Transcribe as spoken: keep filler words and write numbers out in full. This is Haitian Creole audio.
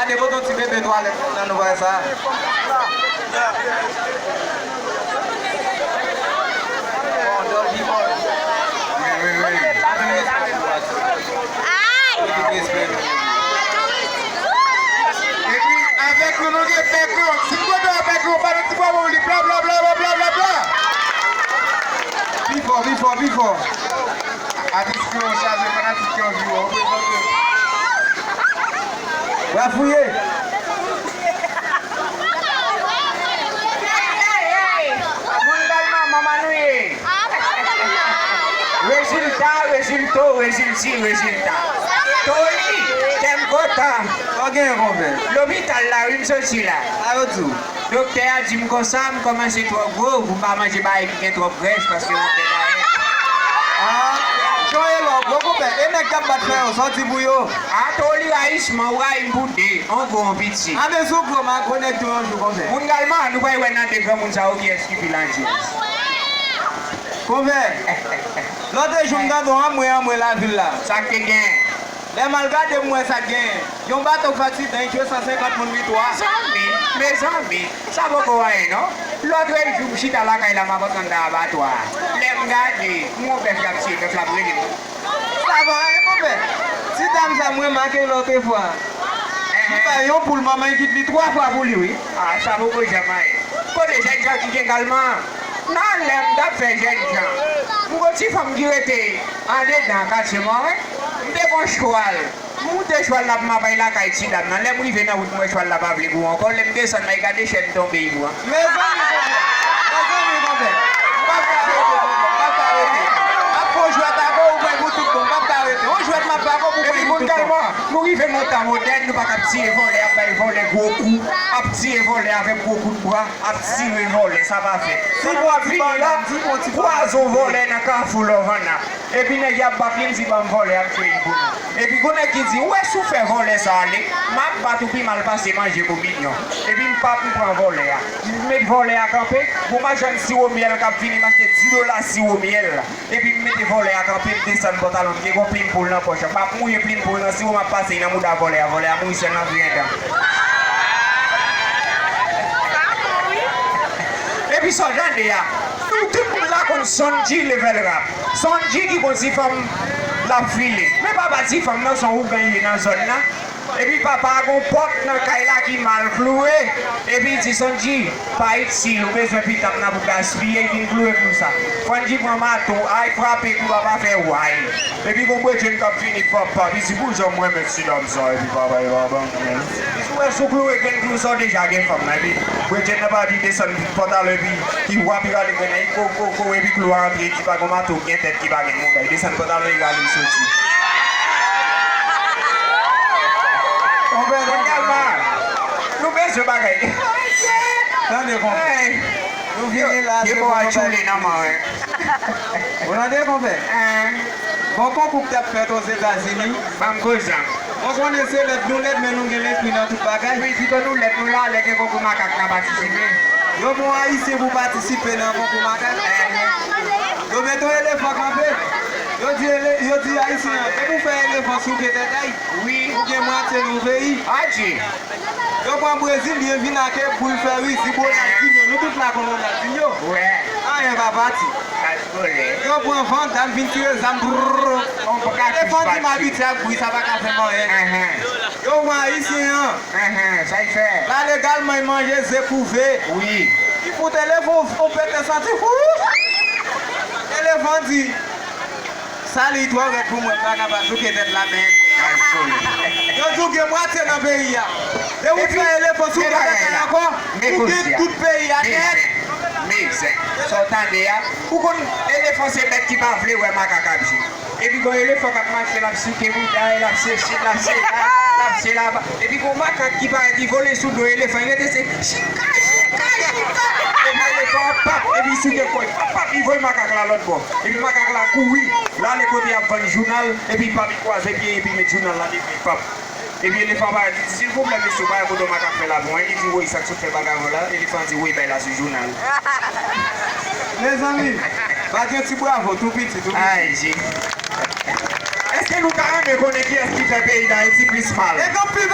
Gade, pote yon ti bebe twalèt nan nouvèl sa. Bon, Dolby Boy. Wi, wi, wi. Anpil respè pou Pati. Anpil respè. Epi, avèk nou, nou gen Bèk Lon. Si m kote w Bèk Lon, fè yon ti bwa pou li. Bla, bla, bla, bla, bla, bla, bla. Pi fò, pi fò, pi fò. Atis ki yo chaje fanatik ki anvi wè w prezante. W a fouye. Moun Dèlma, manman nou ye. Rezilta, rezilto, rezilti, rezilta. Toli, kè m kontan. Sa w genyen, konpè? Lopital la, wi, m soti la. Sa yo di w? Doktè a di m konsa, m kòmanse twò gwo, pou m pa manje bagay ki gen twòp grès, paske m ap fè dayèt. Ah, jan w ye lè w gwo, konpè? E nèg k ap bat fè yo, sa w di pou yo? A, Toli, rayisman, ou rayi m pou de, on gwo, on piti. A, men si w gwo, m a gwo nèg tou yon jou, konpè. Moun Dèlma, nou pral wè nan de granmoun sa yo kiyès ki pi landjez. Konpè, lòt jou m tande w anmwe, anmwe lavil la. Sa k te gen? Lè m al gade, m wè sa k genyen. Yon bato k fè aksidan, li tiye san senkant moun, li twa. Mezanmi, mezanmi, sa poko anyen non. Lòt jou m chita lakay la, m ap antre anndan abatwa a. Lè m gade, m wè yon bèf k ap tiye, bèf la ap rele m. Sa pa anyen, konpè. Ti dam sa, m remake l lòt fwa. Li bay yon poul, manman l kite li twa fwa pou li, wi. Ah, sa poko janm anyen. Kote jènjan ki gen kalman? Nan lè m t ap fè jènjan, m gon ti fanm ki rete andedan katye Mòren. M te gon chwal. M moute chwal la pou m al bay lakay ti dam nan. Lè m rive nan wout, m wè chwal la pa vle kouri ankò. Lè m desann, m al gade chèn tonbe, li pran. Mezanmi, konpè. Mezanmi, konpè. M p ap ka rete, konpè. M p ap ka rete. M ap fè yon jwèt avè w, ou pran pou tout bon. M p ap ka rete. Yon jwèt m ap fè avè w, ou pran pou tout bon. Epi moun Dèlma, nou rive nan tan modèn, nou pa ka ap tiye vòlè, ap bay vòlè gwo kou, ap tiye vòlè avèk gwo kout bra, ap tire vòlè, sa pa fèt. Pandan m ap vini la, kwaze yon vòlè nan kafou Lòvanna. Epi nèg y ap bat li, m di, "Ban m vòlè a, m tiye l pou nou." Epi gon nèg ki di, "Ou wè si w fè vòlè sa ale, m ap bat ou pi mal pase manje kominyon." Epi m pa, m pran vòlè a. M met vòlè a kanpe, gon machann siwo myèl k ap vini, m achte dis dola siwo myèl. Epi m mete vòlè a kanpe, m desann pantalon, m gen gon plim poul nan pòch la. M ap mouye plim poul nan siwo, m ap pase nan mouda vòlè a, vòlè a mouri sèlman viyen dan. Epi sa w tande a, nou tout moun la konn Sondji Level Rap. Sondji ki gon ti fanm l ap file. Men papa ti fanm nan se yon ougan li ye nan zòn nan. Epi papa a gon pòt nan kay la ki mal kloure. Epi li di, "Sondji, pa itil, ou bezwen pita m nan pou gaspiye," li vin kloure klou sa. Sondji pran mato, ay frape klou a pa fè way. Epi gon bredjenn k ap vini, papa, li di, "Pou jan mwen renmen ti dam sa, epi papa, e pa ban mwen." Li di, "Ou wè si w kloure grenn klou sa, w deja gen fanm nan." Epi bredjenn nan pa di desann pantalon, epi li wap, li rale grenn nan, li ko, ko, ko, epi klou a antre, li di, "Pa gon mato gen tèt ki pa gen mouda." Li desann pantalon, li rale, li soti. Konpè, nou bezwen bagay. Tande, konpè. Nou vini la, se pou nou tchoule nan man, wi. Ou tande, konpè? Gon konkou k t ap fèt Ozetazini. Ban m koze. Ou konnen se lèd nou lèd, men nou gen lespri nan tout bagay. Wi, pito nou lèd nou la, lè gen konkou makak n a patisipe. Yo pran Ayisyen pou patisipe nan konkou makak. Yo mete yon elefan kanpe. Yo di, ele- yo di Ayisyen an, depi w fè elefan souke tèt a y, wi, ou gen mwatye nan yon peyi. Adje. Yo pran Brezilyen vin ak boul fè rizib Ronaldinho. Nou tout la konn Ronaldinho. Wè. Anyen pa pati. Yo pran Van Damme vin tire zam. Brrr. Elefan di m abitye ak bri, sa pa ka fè m anyen. Yo pran Ayisyen an. Sa l fè? L al egalman, l manje ze kouve. Wi. Li fout elefan yon pete santi. Elefan di, "Sali twò rèd pou mwen, m pa kapab souke tèt la, men." Yo di w gen mwatye nan peyi a. Depi w fè elefan souke tèt la ankò, ou gen tout peyi a nèt. Men zen, sa w tande a? Ou konn elefan se bèt ki pa vle wè makak ap jwe. Epi gon elefan k ap mache, l ap souke bouda l, l ap se chita, l ap se la, l ap se laba. Epi gon makak ki parèt, li vole sou do elefan, li rete se chika, chika, chika. Epi elefan an pap, epi souke kò l, pap, pap, li voye makak la lòt bò. Epi makak la kouri, l ale kote y ap vann jounal, epi pap, li kwaze pye, epi met jounal la devan, pap. Epi elefan parèt, li di, "Silvouplè, mesye, ou pa wè kote makak fè la bon, en?" Li di, "Woy, sa k sot fè bagay la?" Elefan di, "Woy, bay la sou jounal." Mezanmi, bat yon ti bravo, tou piti, tou piti. Ay, Jezi. Èske nou ta renmen konnen kiyès ki fè peyi Dayiti plis mal? E gen pli